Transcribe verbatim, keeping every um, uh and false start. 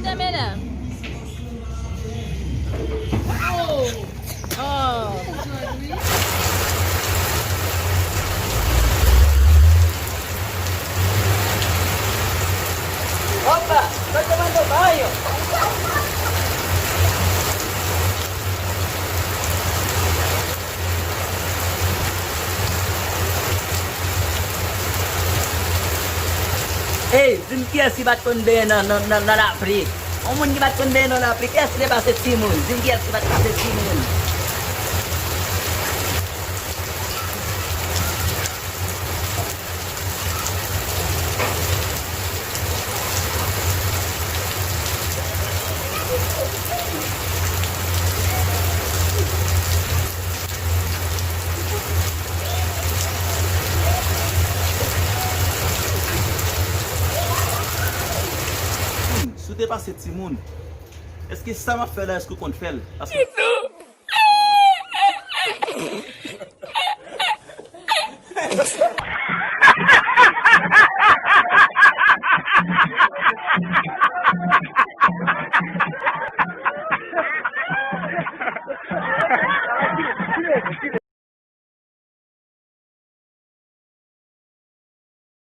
Demen la. Oh. Oh. Opa, mwen te mande w ba yo. Ey, di m kiyès ki pa t konn benyen nan, nan, nan, nan lapli? Yon moun ki pa t konn benyen nan lapli, kiyès ki te pase timoun? Di m kiyès ki pa t pase timoun? Si w te pase timoun, èske sa m ap fè la, èske w konn fè l? Paske